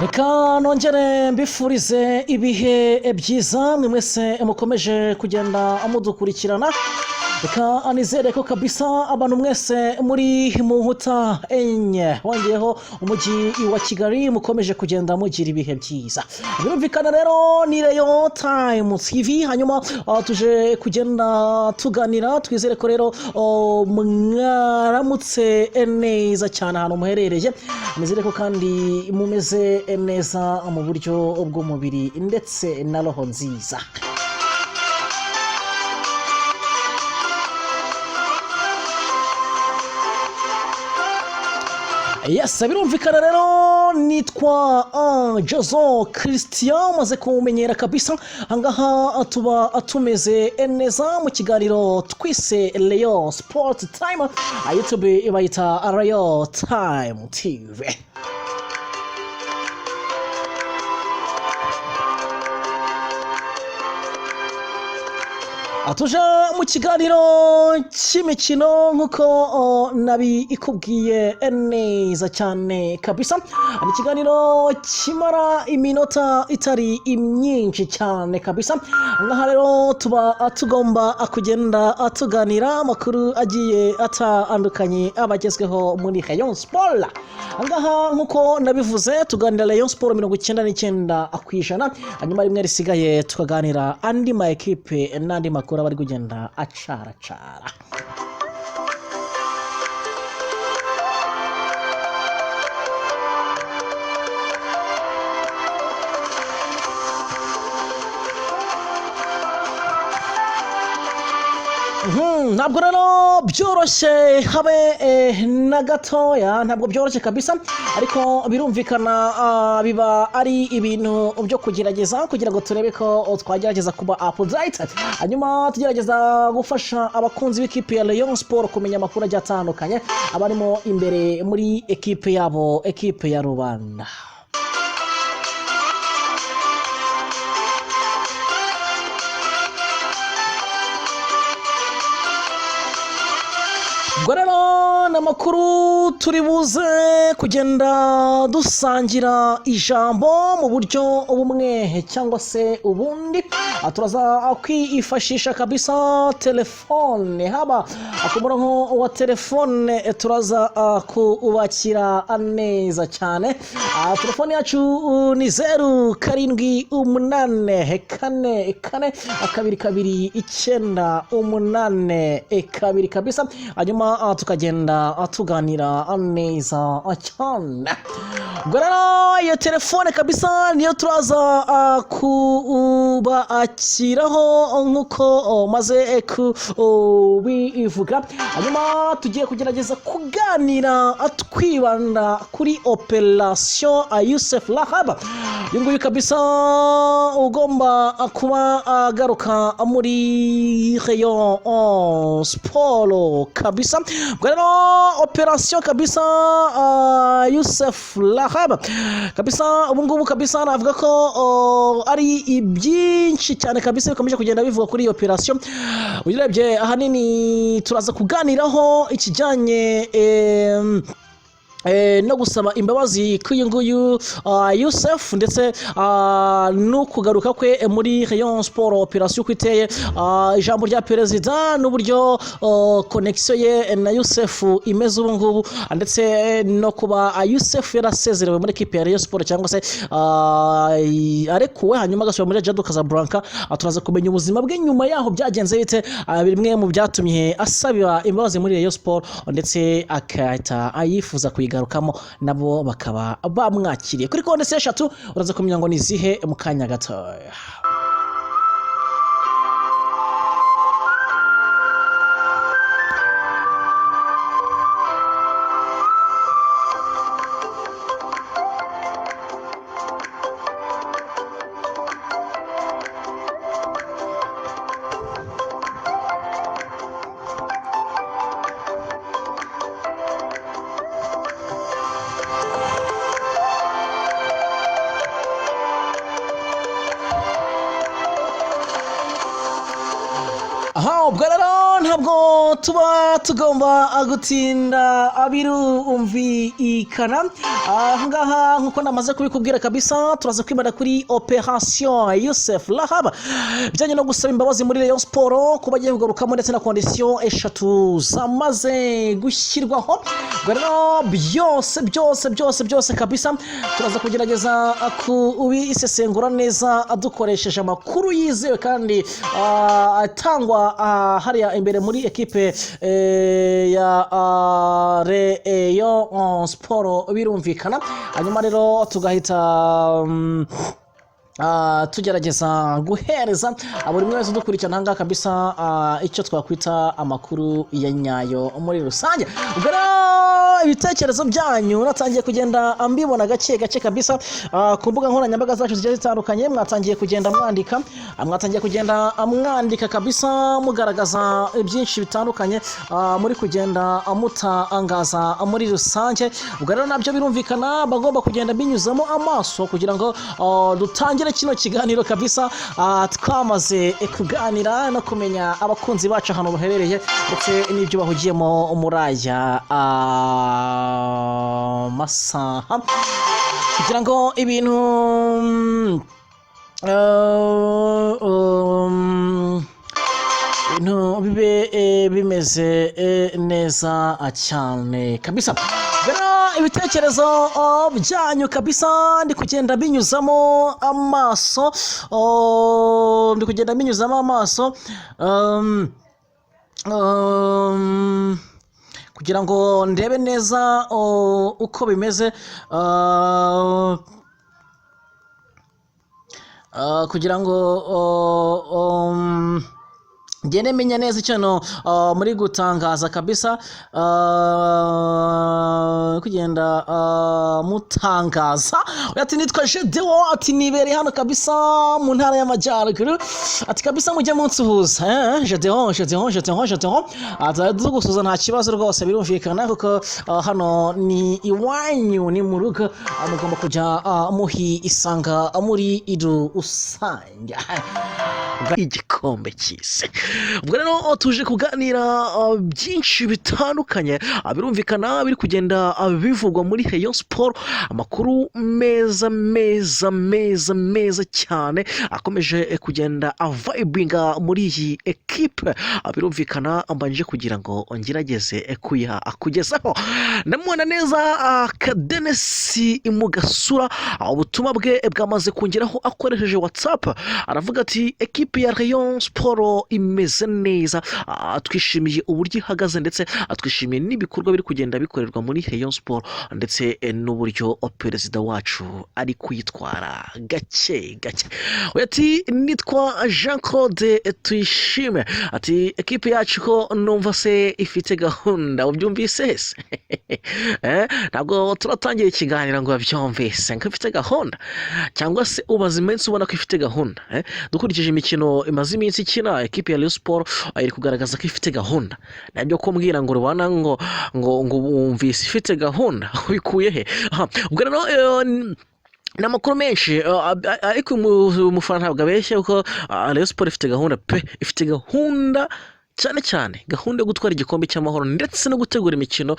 Reka nongere mbifurize ibihe byiza mwe mwese mukomeje kugenda mudukurikirana. Reka nizere ko kabisa abantu mwese muri mu nkuta enye, wongeyeho umujyi wa Kigali, mukomeje kugenda mugira ibihe byiza. Birumvikana rero ni Rayon Time TV, hanyuma tuje kugenda tuganira. Twizere ko rero mwaramutse neza cyane ahantu muherereye. Nizere ko kandi mumeze neza mu buryo bw'umubiri ndetse na roho nziza. Yes, birumvikana rero nitwa Jason Christian, maze kumenyera kabisa. Ahangaha tuba tumeze neza mu kiganiro twise Rayon Sport Time, YouTube bayita Rayon Time TV. Tuje mu kiganiro cy'imikino nk'uko nabikubwiye neza cyane kabisa. Ni ikiganiro kimara iminota itari myinshi cyane kabisa. Ngaha rero tuba tugomba kugenda tuganira amakuru agiye atandukanye abagezweho muri Rayon Sport. Ngaha nk'uko nabivuze, tuganira Rayon Sport 99%, hanyuma rimwe risigaye tukaganira andi ma ekipe n'andi makuru aba ari kugenda acaracara. Ntabwo rero byoroshye habe na gatoya, ntabwo byoroshye kabisa, ariko birumvikana biba ari ibintu byo kugerageza kugira ngo turebe ko twagerageza kuba update, hanyuma tugerageza gufasha abakunzi b'ikipe ya Rayon Sport kumenya amakuru agiye atandukanye abarimo imbere muri ekipe yabo, ekipe ya rubanda. Ubwo rero ni amakuru turi buze kugenda dusangira ijambo mu buryo bumwe cyangwa se ubundi. Turaza kwifashisha kabisa telefone, haba ku murongo wa telefone turaza kubakira neza cyane. Telefone yacu ni 0784442982 kabisa, hanyuma tukagenda tuganira neza cyane. Ubwo rero iyo telefone kabisa niyo turaza kubakiraho nk'uko maze kubivuga, hanyuma tugiye kugerageza kuganira twibanda kuri operation Youssef Rahab. Uyu nguyu kabisa ugomba kuba agaruka muri Rayon Sport kabisa. Ubwo rero operation kabisa Youssef Rahab kabisa ubu ngubu kabisa navuga ko ari ibyinshi cyane kabisa bikomeje kugenda bivuga kuri iyi operation. Urebye ahanini turaza kuganiraho ikijyanye no gusaba imbabazi k'uyu nguyu Youssef, ndetse no kugaruka kwe muri Rayon Sport, operation uko iteye, ijambo rya perezida n'uburyo connection ye na Youssef imeze ubu ngubu, ndetse no kuba Youssef yarasezerewe muri ekipe ya Rayon Sport cyangwa se arekuwe hanyuma agasubira muri Jado Casablanca. Turaza kumenya ubuzima bwe nyuma yaho byagenze bite, bimwe mu byatumye asabira imbabazi muri Rayon Sport ndetse akahita ayifuza kuyigarukamo, nabo bakaba bamwakiriye. Kuri konti eshatu uraza kumenya ngo ni izihe mu kanya gatoya. Aha, ubwo rero Ntabwo tuba tugomba gutinda, birumvikana. Ahangaha, nk'uko namaze kubikubwira kabisa, turaza kwibanda kuri Operation Youssef Rharb, bijyanye no gusaba imbabazi muri Rayon Sport kuba agiye kugarukamo, ndetse na condition eshatu zamaze gushyirwaho. Ubwo rero byose byose byose byose kabisa turaza kugerageza kubisesengura neza dukoresheje amakuru yizewe kandi atangwa hariya imbere muri ekipe ya Rayon Sport, birumvikana. Hanyuma rero tugahita tugerageza guhereza buri umwe wese udukurikirana ahangaha kabisa icyo twakwita amakuru ya nyayo muri rusange. Ubwo rero ibitekerezo byanyu natangiye kugenda mbibona gake gake kabisa ku mbuga nkoranyambaga zacu zigiye zitandukanye. Mwatangiye kugenda mwandika kabisa, mugaragaza byinshi bitandukanye muri kugenda mutangaza muri rusange. Ubwo rero nabyo birumvikana, bagomba kugenda binyuzamo amaso kugira ngo dutangire kino kiganiro kabisa twamaze kuganira no kumenya abakunzi bacu ahantu baherereye ndetse n'ibyo bahugiyemo muri aya masaha, kugira ngo ibintu bibe bimeze neza cyane kabisa. Rero ibitekerezo byanyu kabisa ndi kugenda binyuzamo amaso, ndi kugenda binyuzamo amaso kugira ngo ndebe neza uko bimeze, kugira ngo ngende menya neza ikintu muri gutangaza kabisa, kugenda mutangaza. Ati: "Nitwa Jedeo," ati: "Nibereye hano kabisa mu Ntara y'Amajyaruguru," ati: "Kabisa mujye munsuhuza." Jedeo, Jedeo, Jedeo, Jedeo, tugusuhuza nta kibazo rwose, birumvikana, kuko hano ni iwanyu, ni mu rugo, mugomba kujya muhisanga muri rusange igikombe cy'isi. Ubwo rero tuje kuganira byinshi bitandukanye, birumvikana, biri kugenda bivugwa muri Rayon Sport. Amakuru meza meza meza meza cyane akomeje kugenda avayibinga muri iyi ekipe, birumvikana, mbanje kugira ngo ngerageze kuyakugezaho. Ndamubona neza Kadenesi Mugasura, ubutumwa bwe bwamaze kongeraho akoresheje WhatsApp. Aravuga ati: "Ekipe ya Rayon Sport imeze neza, twishimiye uburyo ihagaze, ndetse twishimiye n'ibikorwa biri kugenda bikorerwa muri Rayon Sport, ndetse n'uburyo perezida wacu ari kuyitwara gake gake." We ati: "Nitwa Jean Claude Tuyishime," ati: "Ekipe yacu ko numva se ifite gahunda." Ubyumvise se? Ntabwo turatangira ikiganiro ngo babyumvise ngo ifite gahunda, cyangwa se umaze iminsi ubona ko ifite gahunda? Dukurikije imikino imaze iminsi ikina, ekipe ya Rayon Sport iri kugaragaza ko ifite gahunda. Nabyo kumbwira ngo rubana ngo wumvise ifite gahunda, ubikuye he? Aha, ubwo rero ni amakuru menshi, ariko umufana ntabwo abeshya, kuko Rayon Sport ifite gahunda pe, ifite gahunda, cyane cyane gahunda yo gutwara igikombe cy'Amahoro ndetse no gutegura imikino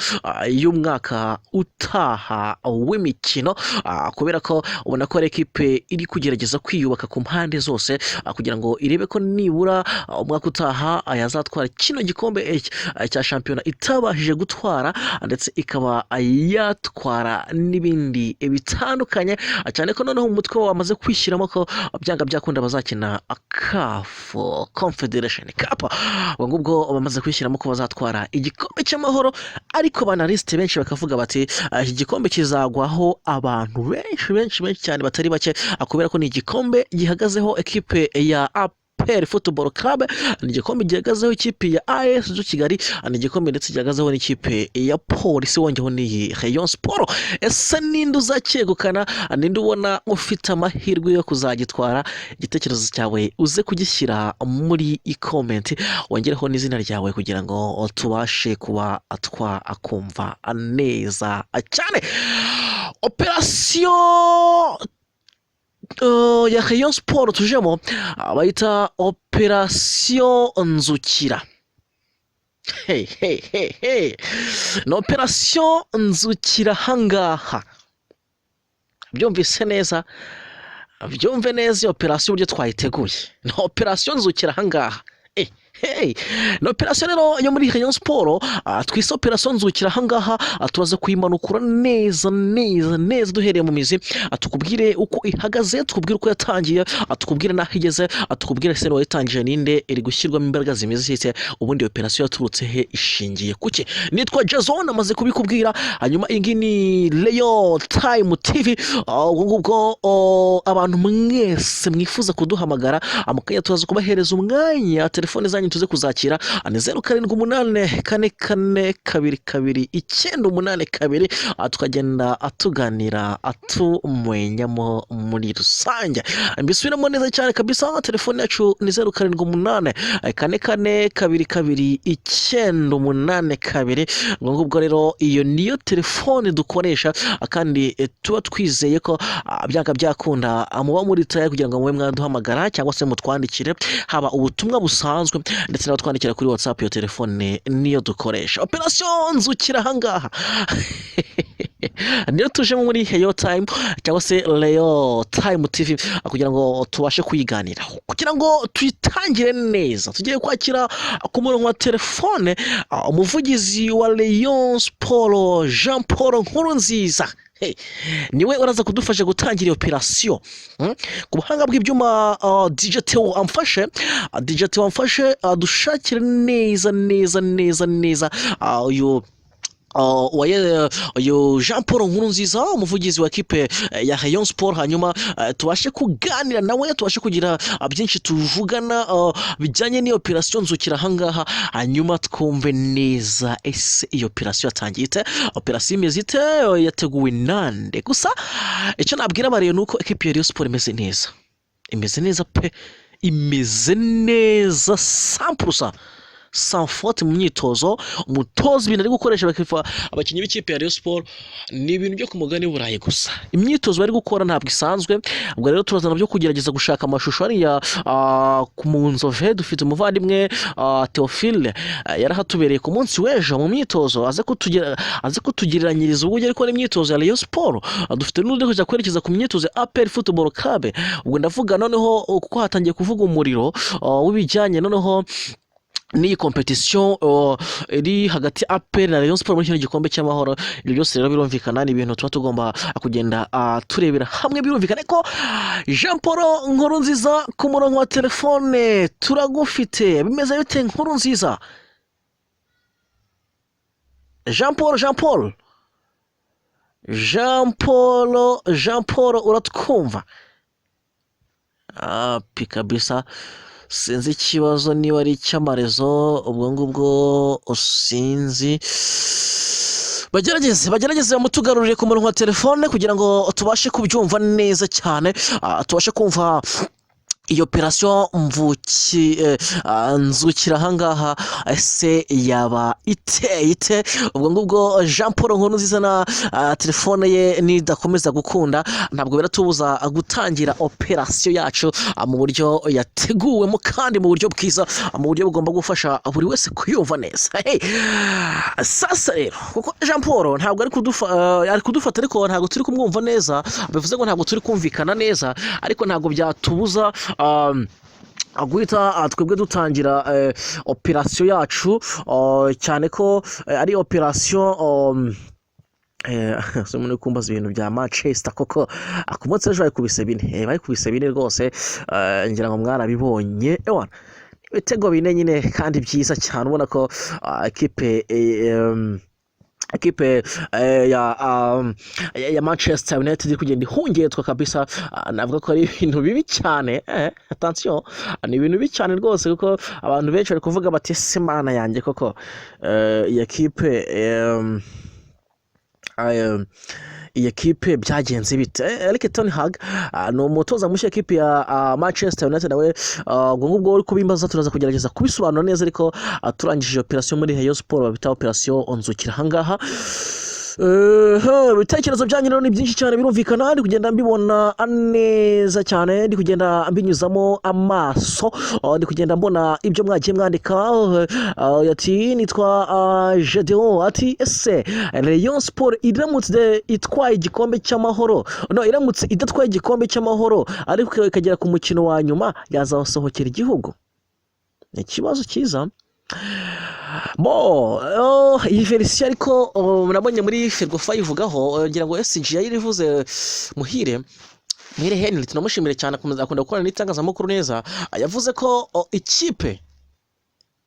y'umwaka utaha w'imikino, kubera ko ubona ko ari ekipe iri kugerageza kwiyubaka ku mpande zose, kugira ngo irebe ko nibura umwaka utaha yazatwara kino gikombe cya shampiyona itabashije gutwara, ndetse ikaba yatwara n'ibindi bitandukanye, cyane ko noneho umutwe wamaze kwishyiramo ko byanga byakunda bazakina CAF Confederation Cup. Ubwo ngubwo bamaze kwishyiramo ko bazatwara igikombe cy'Amahoro, ariko ba analyste benshi bakavuga bati: "Iki gikombe kizagwaho abantu benshi benshi benshi cyane batari bake, kubera ko ni igikombe gihagazeho ekipe ya APR Football Club, ni igikombe gihagazeho ikipe ya AS de Kigali, ni igikombe ndetse gihagazeho n'ikipe ya Polisi, wongeho n'iyi Rayon Sport." Ese ninde uzacyegukana? Ninde ubona ufite amahirwe yo kuzagitwara? Igitekerezo cyawe uze kugishyira muri comment, wongereho n'izina ryawe kugira ngo tubashe kuba twakumva neza cyane. Operation ya Rayon Sport tujemo, bayita Operation Nzukira. Hey, hey, hey, hey. Ni operasiyo nzukira ahangaha. Byumvise neza, byumve neza iyo operasiyo uburyo twayiteguye. Ni operasiyo nzukira ahangaha. Hey. Ni operasiyo rero yo muri Rayon Sport twise operasiyo nzukira ahangaha. Turaza kuyimanukura neza neza neza duhereye mu mizi, tukubwire uko ihagaze, tukubwire uko yatangiye, tukubwire n'aho igeze, tukubwire se wayitangije ninde, iri gushyirwamo imbaraga zimeze zite, ubundi iyo operasiyo yaturutse he, ishingiye kuki. Nitwa Jason, amaze kubikubwira. Hanyuma iyi ngiyi ni Rayon Time TV. Ubwo ngubwo, abantu mwese mwifuza kuduhamagara, mu kanya turaza kubahereza umwanya, telefone zanyu tuze kuzakira. Ni 0784422982, tukagenda tuganira, tumwenyamo muri rusange. Mbisubiramo neza cyane kabisa, telefone yacu ni 0784422982. Ubwo ngubwo rero iyo niyo telefone dukoresha, kandi tuba twizeye ko byanga byakunda muba muri tayari kugira ngo mube mwaduhamagara cyangwa se mutwandikire, haba ubutumwa busanzwe ndetse n'abatwandikira kuri WhatsApp. Iyo telefone niyo dukoresha. Operasiyo nzukira ahangaha niyo tujemo muri Rayon Time cyangwa se Rayon Time TV kugira ngo tubashe kuyiganiraho, kugira ngo tuyitangire neza. Tugiye kwakira ku murongo wa telefone umuvugizi wa Rayon Sport, Jean Paul Nkurunziza. Hey, niwe uraza kudufasha gutangira iyo operasiyo. Ku buhanga bw'ibyuma, DJ Theo amfashe, DJ Theo amfashe, dushakire neza neza neza neza uyu Jean Paul Nkurunziza, umuvugizi wa kipe ya Rayon Sport, hanyuma tubashe kuganira nawe, tubashe kugira byinshi tuvugana bijyanye n'iyo operasiyo nzukira ahangaha, hanyuma twumve neza ese iyo operasiyo yatangiye ite, operasiyo imeze ite, yateguwe nande. Gusa icyo nabwira abariyo ni uko ekipe ya Rayon Sport imeze neza, imeze neza pe, imeze neza 100% sans faute mu myitozo. Umutoza ibintu ari gukoresha abakinnyi b'ikipe ya Rayon Sport ni ibintu byo ku mugani w'Uburayi gusa. Imyitozo bari gukora ntabwo isanzwe. Ubwo rero turazana byo kugerageza gushaka amashusho hariya ku mu Nzove. Dufite umuvandimwe Theophile, yarahatubereye ku munsi w'ejo mu myitozo, aze kutugereranyiriza uburyo ariko n'imyitozo ya Rayon Sport. Dufite n'undi kujya kwerekeza ku myitozo ya APR Football Club. Ubwo ndavuga noneho kuko hatangiye kuvuga umuriro w'ibijyanye noneho n'iyi competition iri hagati ya APR na Rayon Sport muri kino gikombe cy'amahoro. Ibyo byose rero birumvikana ni ibintu tuba tugomba kugenda turebera hamwe. Birumvikana ko Jean Paul Nkurunziza ku murongo wa telefone turagufite. Bimeze bite, Nkurunziza Jean Paul? Jean Paul, Jean Paul, Jean Paul, uratwumva? Api kabisa, sinzi ikibazo niba ari icy'amarezo. Ubwo ngubwo sinzi, bagerageze, bagerageze bamutugarurire ku murongo wa telefone kugira ngo tubashe kubyumva neza cyane, tubashe kumva iyo operasiyo mvuki nzukira ahangaha ese yaba iteye ite. Ubwo ngubwo Jean Paul Nkurunziza na telefone ye nidakomeza gukunda, ntabwo biratubuza gutangira operasiyo yacu mu buryo yateguwemo kandi mu buryo bwiza, mu buryo bugomba gufasha buri wese kuyumva neza. Hey, sasa rero kuko Jean Paul ntabwo ari kudufata, ariko ntabwo turi kumwumva neza, bivuze ngo ntabwo turi kumvikana neza, ariko ntabwo byatubuza guhita twebwe dutangira operasiyo yacu, cyane ko ari operasiyo se muri kumbaza ibintu bya Manchester koko. Ku munsi w'ejo bayikubise 4, bayikubise 4 rwose, ngira ngo mwarabibonye. Ewana, ibitego 4 nyine kandi byiza cyane, ubona ko ekipe ya Manchester United iri kugenda ihungetwa kabisa. Navuga ko ari ibintu bibi cyane, attention, ni ibintu bibi cyane rwose, kuko abantu benshi bari kuvuga bati: "Ese Mana yanjye koko, iyi ekipe byagenze bite?" Erik ten Hag ni umutoza mushya ekipe ya Manchester United nawe. Ubwo ngubwo uri kubimbaza, turaza kugerageza kubisobanura neza, ariko turangije operasiyo muri Rayon Sport babita operasiyo nzukira ahangaha. Ibitekerezo byanyu rero ni byinshi cyane, birumvikana, ndi kugenda mbibona neza cyane, ndi kugenda mbinyuzamo amaso. Oh, ndi kugenda mbona ibyo mwagiye mwandika. Ati nitwa Gedeon, ati ese Rayon Sport iramutse itwaye igikombe cy'Amahoro, no iramutse idatwaye igikombe cy'Amahoro ariko ikagera ku mukino wa nyuma, yazasohokera igihugu? Ni ikibazo cyiza. Bo oh, iyi version ariko, oh, nabonye muri Ferwafa yivugaho, ngira ngo SG yayirivuze. Muhire Henry, tunamushimire cyane, akomeza akunda gukorana n'itangazamakuru neza. Yavuze ko, oh, ikipe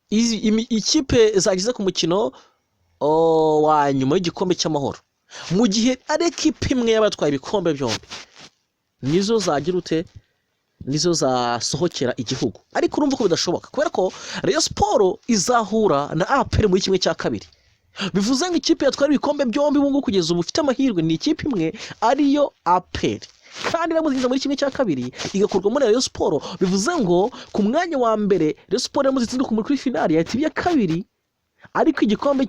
ikipe zageze ku mukino, oh, wa nyuma w'igikombe cy'Amahoro, mu gihe ari ekipe imwe y'abatwaye ibikombe byombi, nizo zagira ute, nizo zasohokera igihugu. Ariko urumva ko bidashoboka, kubera ko Rayon Sport izahura na APR muri 1/2. Bivuze ngo ikipe yatwara ibikombe byombi ubu ngubu kugeza ubu ufite amahirwe ni ikipe imwe, ariyo APR, kandi iramutse igeze muri 1/2 igakurwamo na Rayon Sport, bivuze ngo ku mwanya wa mbere Rayon Sport iramutse itsinzwe kuri finali yahita iba iya kabiri. Ariko igikombe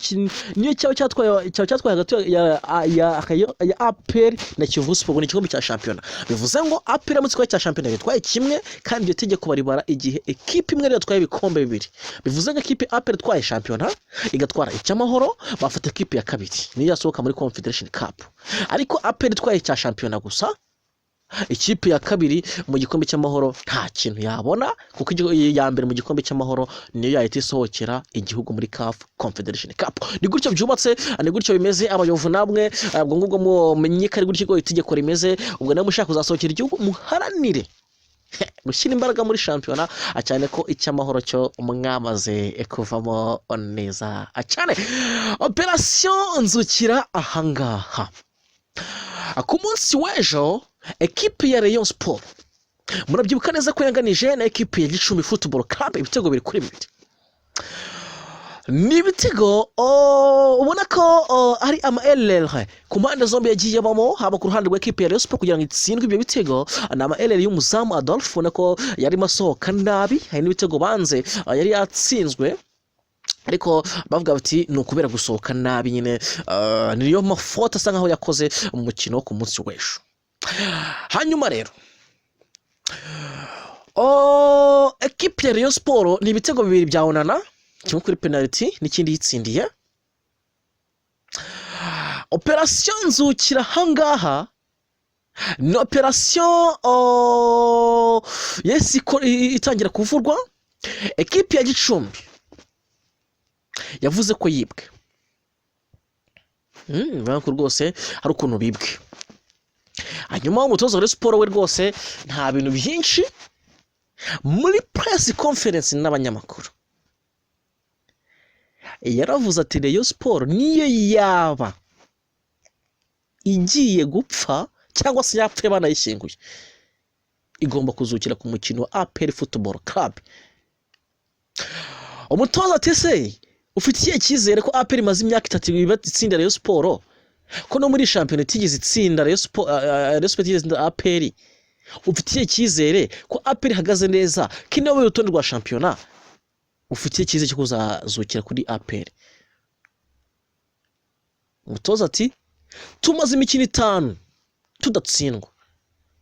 niyo cyaba cyatwaye hagati ya APR na Kiyovu Sport, ni igikombe cya shampiyona. Bivuze ngo APR iramutse itwaye cya shampiyona, itwaye kimwe, kandi iryo tegeko baribara igihe ekipe imwe ariyo yatwaye ibikombe bibiri. Bivuze ngo ekipe APR itwaye shampiyona igatwara icy'Amahoro, bafata ekipe ya kabiri niyo yasohoka muri Confederation Cup. Ariko APR itwaye icya shampiyona gusa, ikipe ya kabiri mu gikombe cy'Amahoro nta kintu yabona, kuko iya mbere mu gikombe cy'Amahoro niyo yahita isohokera igihugu muri CAF Confederation Cup. Ni gutyo byubatse, ni gutyo bimeze. Abayovu namwe, ubwo ngubwo mumenye ko ari gutyo itegeko rimeze. Ubwo namwe mushaka kuzasohokera igihugu, muharanire gushyira imbaraga muri shampiyona, cyane ko icy'Amahoro cyo mwamaze kuvamo neza cyane. Operasiyo Nzukira ahangaha, ku munsi w'ejo ekipe ya Rayon Sport, murabyibuka neza ko yanganije na ekipe ya Gicumbi Football Club ibitego 2-2. Ni ibitego, oh, ubona ko, oh, ari ama erreur ku mpande zombi yagiye abamo, haba ku ruhande rwa ekipe ya Rayon Sport kugira ngo itsindwe ibyo bitego ni ama erreur y'umuzamu Adolphe, ubona ko yarimo asohoka nabi. Hari n'ibitego banze, yari yatsinzwe, ariko bavuga bati ni ukubera gusohoka nabi nyine, niyo mafoto asa nkaho yakoze mu mukino wo ku munsi w'ejo. Hanyuma rero, oh, ekipe ya Rayon Sport ni ibitego bibiri bya Onana, kimwe kuri penaliti n'ikindi yitsindiye. Operasiyo Nzukira ahangaha ni operasiyo, oh, yes, itangira kuvurwa. Ekipe ya Gicumbi yavuze ko yibwe. Urabona ko rwose hari ukuntu bibwe. Hanyuma umutoza wa Rayon Sport we rwose nta bintu byinshi, muri press conference n'abanyamakuru yaravuze ati Rayon Sport niyo yaba igiye gupfa cyangwa se yapfuye banayishyinguye, igomba kuzukira ku mukino wa APR Football Club. Umutoza ati se ufite ikihe cyizere ko APR imaze imyaka 3 itsinda Rayon Sport, ko no muri shampiyona itigeze itsinda Rayon Sport, Rayon Sport itigeze itsinda APR? Ufite ikihe cyizere ko APR ihagaze neza, ko inayoboye urutonde rwa shampiyona? Ufite ikihe cyizere cyo kuzazukira kuri APR? Umutoza ati tumaze imikino 5 tudatsindwa,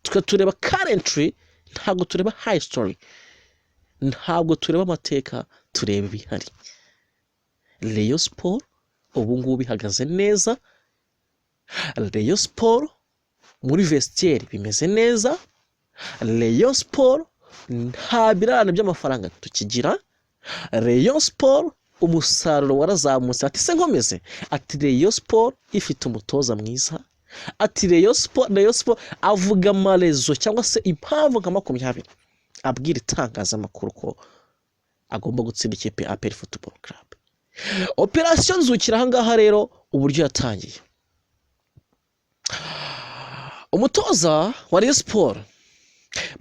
twe tureba currently, ntabwo tureba history, ntabwo tureba amateka, tureba ibihari. Rayon Sport ubu ngubu ihagaze neza, Rayon Sport muri vestiaire bimeze neza, Rayon Sport nta birarane by'amafaranga tukigira, Rayon Sport umusaruro warazamutse. Ati se nkomeze, ati Rayon Sport ifite umutoza mwiza, ati Rayon Sport, Rayon Sport, avuga ama raisons cyangwa se impamvu nka 20 abwira itangazamakuru ko agomba gutsinda ikipe ya APR Football Club. Operasiyo Nzukira ahangaha rero uburyo yatangiye, umutoza wa Rayon Sport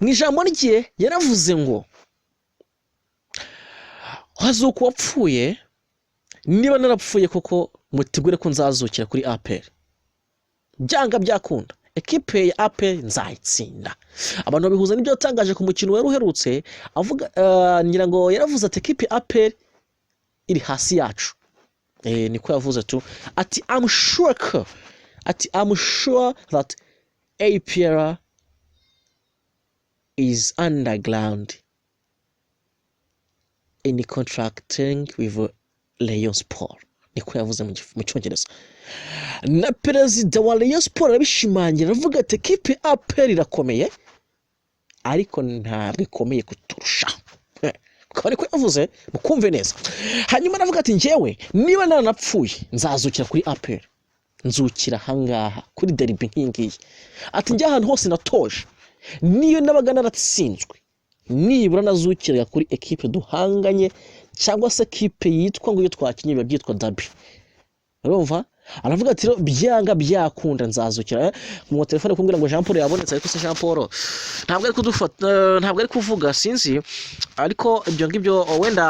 mu ijambo rye yaravuze ngo hazuka uwapfuye, niba narapfuye koko mutegure ko nzazukira kuri APR, byanga byakunda ekipe ya APR nzayitsinda. Abantu babihuza n'ibyo yatangaje ku mukino wari uherutse avuga, ngira ngo yaravuze ati ekipe ya APR iri hasi yacu. Niko yavuze tu, ati "I'm sure ko", ati "I'm sure that APR is underground in contracting with Rayon Sport." Niko yavuze mu Cyongereza. Na perezida wa Rayon Sport arabishimangira, aravuga ati ekipe APR irakomeye, ariko ntabwo ikomeye kuturusha. Akaba ariko yavuze, mukumve neza. Hanyuma aravuga ati njyewe niba naranapfuye nzazukira kuri APR, nzukira ahangaha kuri derby nk'iyi ngiyi. Ati njye ahantu hose natoje, niyo nabaga naratsinzwe, nibura nazukiraga kuri ekipe duhanganye, cyangwa se ekipe yitwa ngo iyo twakinnye biba byitwa derby. Urumva, aravuga ati rero byanga byakunda nzazukira. Mu telefone kumbwira ngo Jean Paul yabonetse, ariko se Jean Paul ntabwo ari kudufata, ntabwo ari kuvuga, sinzi. Ariko ibyo ngibyo wenda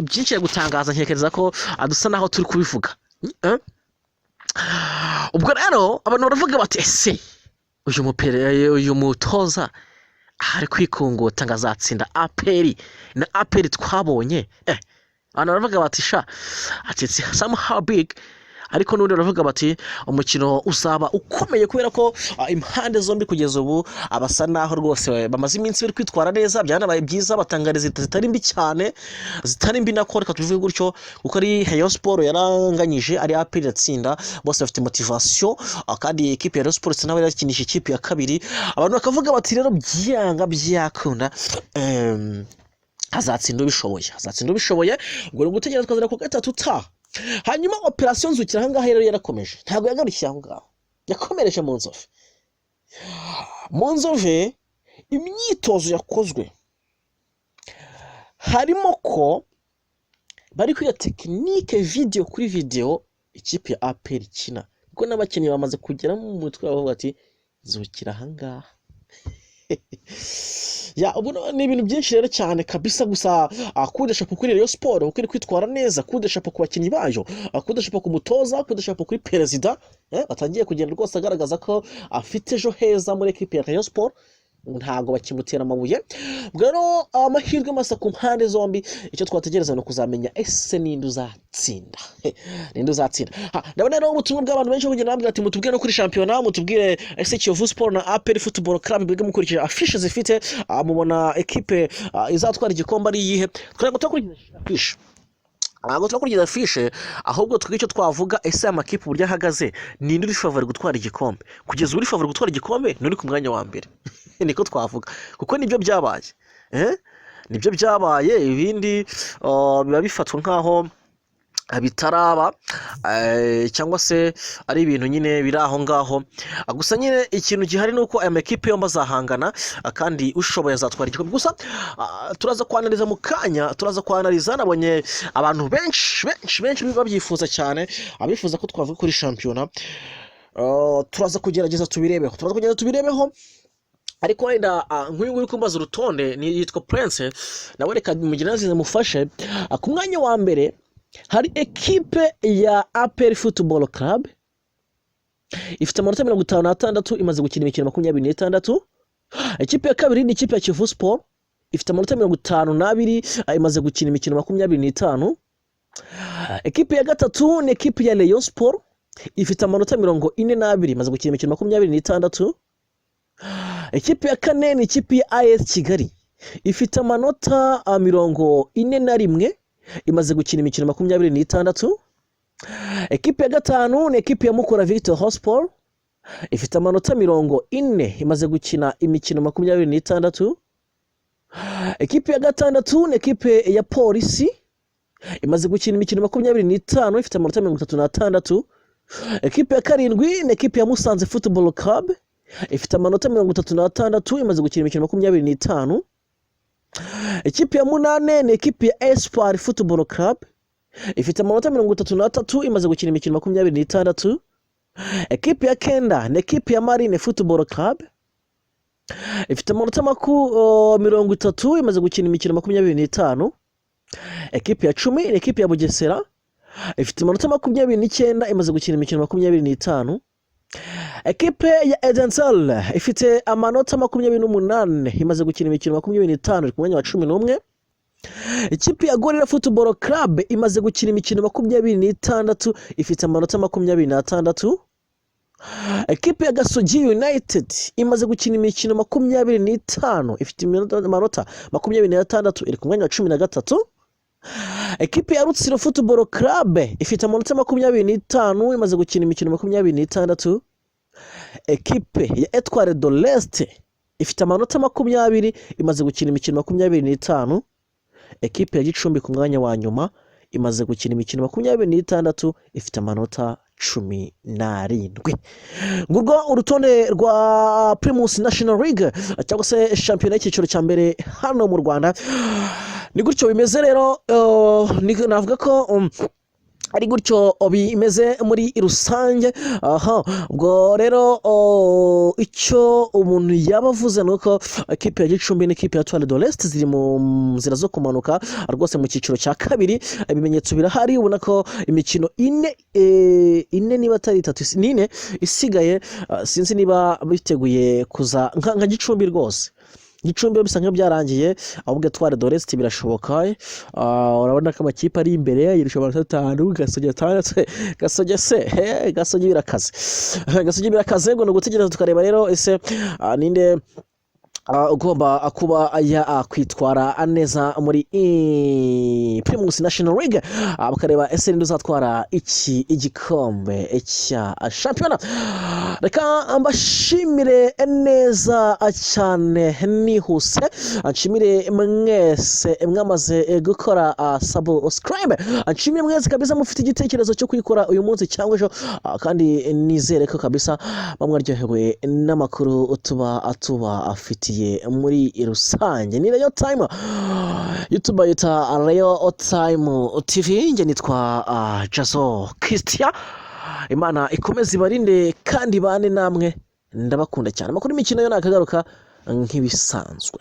byinshi ari gutangaza, ntekereza ko dusa naho turi kubivuga. Ubwo rero abantu baravuga bati ese uyu mupere, uyu mutoza ari kwikungota ngo azatsinda APR, na APR twabonye? Abantu baravuga bati sha, ati it's somehow big. Ariko n'ubundi baravuga bati umukino uzaba ukomeye, kubera ko impande zombi kugeza ubu abasa naho rwose bamaze iminsi bari kwitwara neza. Byanabaye byiza, batanga résultats zitari mbi cyane, zitari mbi nako reka tubivuge gutyo, kuko ari Rayon Sport yaranganyije, ari APR iratsinda, bose bafite motivation. Kandi ikipe ya Rayon Sport nawe yarakinisha ikipe ya kabiri. Abantu bakavuga bati rero byanga byakunda hazatsinda ubishoboye, hazatsinda ubishoboye. Ubwo ni ugutegereza tukazana ku gatatu utaha. Hanyuma operasiyo nzukira ahangaha rero yarakomeje, ntabwo yagarukiye aho ngaho, yakomereje mu Nzove. Mu Nzove imyitozo yakozwe harimo ko bari kwiga technique vidéo kuri vidéo ikipe ya APR ikina, kuko n'abakinnyi bamaze kugeramo mu mutwe bavuga ati zukira ahangaha. Ya, ubu ni ibintu byinshi rero cyane kabisa. Gusa kudesha kuri Rayon Sport kuko iri kwitwara neza, kudesha ku bakinnyi bayo, kudesha ku mutoza, kudesha kuri perezida, atangiye kugenda rwose agaragaza ko afite ejo heza muri ekipe ya Rayon Sport, ntabwo bakimutera amabuye. Ubwo rero amahirwe masa ku mpande zombi. Icyo twategereza ni ukuzamenya ese ninde uzatsinda, ninde uzatsinda. Ndabona rero ubutumwa bw'abantu benshi kugenda bambwira ati mutubwire no kuri shampiyona, mutubwire ese Kiyovu Sport na APR Football Club mbega mukurikije affiche zifite, mubona ekipe izatwara igikombe ari iyihe? Twari turakurikiza affiche, ntabwo turakurikiza affiche, ahubwo twebwe icyo twavuga, ese aya makipe uburyo ahagaze, ninde uri favori gutwara igikombe? Kugeza ubu uri favori gutwara igikombe ni uri ku mwanya wa mbere, niko twavuga, kuko nibyo byabaye, nibyo byabaye. Ibindi biba bifatwa nk'aho bitaraba, cyangwa se ari ibintu nyine biri aho ngaho. Gusa nyine ikintu gihari ni uko aya makipe yombi azahangana, kandi ushoboye azatwara igikombe. Gusa turaza kwanariza mu kanya, turaza kwanariza. Nabonye abantu benshi benshi benshi babyifuza cyane, abifuza ko twavuga kuri shampiyona. Turaza kugerageza tubirebeho, turaza kugerageza tubirebeho. Ariko wenda nk'uyu nguyu uri kumbaza urutonde ni yitwa Prince, nawe reka mugerageze mufashe. Ku mwanya wa mbere hari ekipe ya APR Football Club, ifite amanota 56, imaze gukina imikino 26. Ikipe ya kabiri ni ikipe ya Kiyovu Sport, ifite amanota 52, imaze gukina imikino 25. Ekipe ya gatatu ni ekipe ya Rayon Sport, ifite amanota 42, imaze gukina imikino 26. Ikipe ya kane ni ikipe ya AS Kigali, ifite amanota 41, imaze gukina imikino 26. Ekipe ya gatanu ni ekipe ya Mukura Victory Sport, ifite amanota 40, imaze gukina imikino 26. Ekipe ya gatandatu ni ekipe ya Polisi, imaze gukina imikino 25, ifite amanota 36. Ekipe ya karindwi ni ekipe ya Musanze Football Club, ifite amanota 36, imaze gukina imikino 25. Ikipe ya munane ni ekipe ya Espoir Football Club, ifite amanota 33, imaze gukina imikino 26. Ekipe ya kenda ni ekipe ya Marine Football Club, ifite amanota 30, imaze gukina imikino 25. Ekipe ya 10 ni ekipe ya Bugesera, ifite amanota 29, imaze gukina imikino 25. Ekipe ya Etincelles ifite amanota 28, imaze gukina imikino 25, iri ku mwanya wa 11. Ikipe ya Gorilla Football Club imaze gukina imikino 26, ifite amanota 26. Ekipe ya Gasogi United imaze gukina imikino 25, ifite amanota 26, iri ku mwanya wa 13. Ekipe ya Rutsiro Football Club ifite amanota 25, imaze gukina imikino 26. Ekipe ya Etoile de l'Est ifite amanota 20, imaze gukina imikino 25. Ekipe ya Gicumbi ku mwanya wa nyuma imaze gukina imikino 26, ifite amanota 17. Ngurwo urutonde rwa Primus National League cyangwa se shampiyona y'icyiciro cya mbere hano mu Rwanda. Ni gutyo bimeze rero, navuga ko ari gutyo bimeze muri rusange. Aha ubwo rero, icyo umuntu yaba avuze ni uko ekipe ya Gicumbi n'ikipe ya Etoile de l'Est ziri mu nzira zo kumanuka rwose mu cyiciro cya kabiri. Ibimenyetso birahari, ubona ko imikino ine, ine niba atari itatu, ni ine isigaye. Sinzi niba biteguye kuza nka Gicumbi rwose. Gicumbi bisa nk'aho byarangiye, ahubwo Etoile de l'Est birashoboka. Urabona ko amakipe ari imbere yirusha amanota 5, Gasogi 6. Gasogi se, he, Gasogi birakaze, Gasogi birakaze. Ngo ni ugutegereza tukareba rero ese ninde ugomba kuba yakwitwara neza muri Primus National League, bakareba ese ninde uzatwara iki igikombe cya shampiyona. Reka mbashimire neza cyane nihuse, nshimire mwese mwamaze gukora subscribe, nshimire mwese kabisa mufite igitekerezo cyo kuyikora uyu munsi cyangwa ejo, kandi nizere ko kabisa mwaryohewe n'amakuru tuba tubafitiye muri rusange. Ni Rayo Time, YouTube bayita Rayo Time TV. Njye nitwa Jazo Christian. Imana ikomeze ibarinde kandi bane namwe, ndabakunda cyane. Amakuru y'imikino yo nakagaruka nk'ibisanzwe.